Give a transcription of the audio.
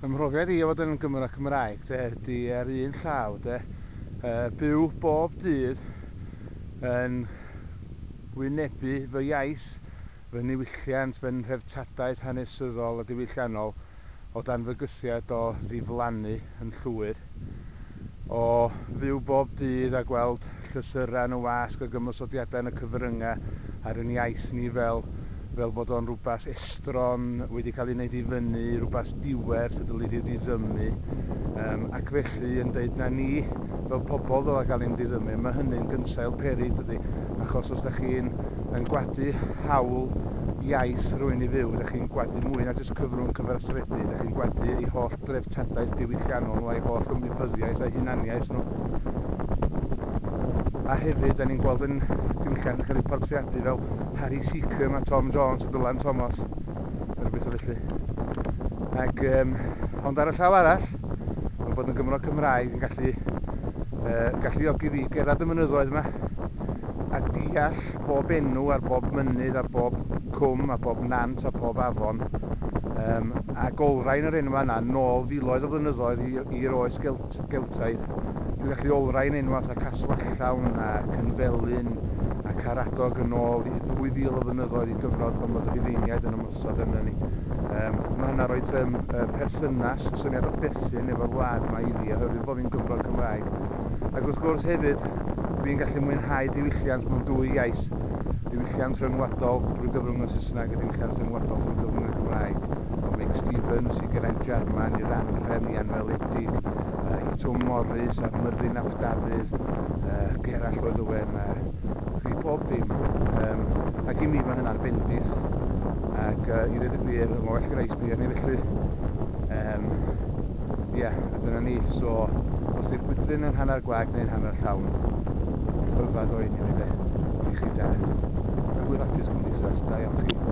Fy mhrofiad i o fod yn Gymro Cymraeg de, ydy ar un llaw de, byw bob dydd yn wynebu fy iaith, fy niwylliant, fy nhreftadaeth hanesyddol a diwylliannol o dan fygythiad o ddiflannu yn llwyr, o fyw bob dydd a gweld llythyrau yn y wasg ac ymosodiadau yn y cyfryngau ar yn iaith ni fel bod o'n rhywbeth estron wedi cael ei wneud i fyny, rhywbeth diwerth y dylid ei ddiddymu, ac felly yn deud na ni fel pobl ddyla gael ein diddymu. Mae hynny'n gynsail peryg, dydy, achos os da chi'n yn gwadu hawl iaith rhywun i fyw, da chi'n gwadu mwy na jyst cyfrwng cyfathrebu, da chi'n gwadu eu holl dreftadaeth diwylliannol nhw a'i holl ymwybyddiaeth a'i hunaniaeth nhw. A hefyd, da ni'n gweld yn diwylliant yn cael ei portreadu fel Harry Seacombe a Tom Jones a Dylan Thomas, neu rhywbeth o felly. Ac, ond ar y llaw arall, mae bod yn Gymro Cymraeg yn gallu galluogi fi gerdded y mynyddoedd yma a deall bob enw ar bob mynydd, ar bob cwm, a bob nant, a pob afon, ac olrhain yr enwau yna nôl filoedd o flynyddoedd i'r oes Geltaidd. Dwi'n gallu olrhain enwau fatha Caswallawn a Cynfelyn a Caradog yn ôl i 2000 o flynyddoedd i gyfnod pan oedd y Rhufeiniaid yn ymosod arno ni. Mae hynna'n rhoi perthynas, syniad o berthyn efo'r wlad yma i fi, oherwydd bod fi'n Gymro Cymraeg. Ac wrth gwrs hefyd, dwi'n gallu mwynhau diwylliant mewn dwy iaith. Diwylliant rhyngwladol drwy gyfrwng y Saesneg a diwylliant rhyngwladol drwy gyfrwng y Gymraeg. O Meic Stevens i Geraint Jarman, i'r Anhrefn, i Anweledig, i Twm Morris a Myrddin ap Dafydd, Gerallt Lloyd Owen, a i bob dim. Ac i mi mae hynna'n bendith, ac i ddweud y gwir, mae'n well gyda i sbio arni felly. Ia, a dyna ni. So, os ydy'r gwydryn yn hanner gwag neu'n hanner llawn, rhyfedd o anyway de, i chi da. Hwyl hapus cymdeithas, da iawn chi.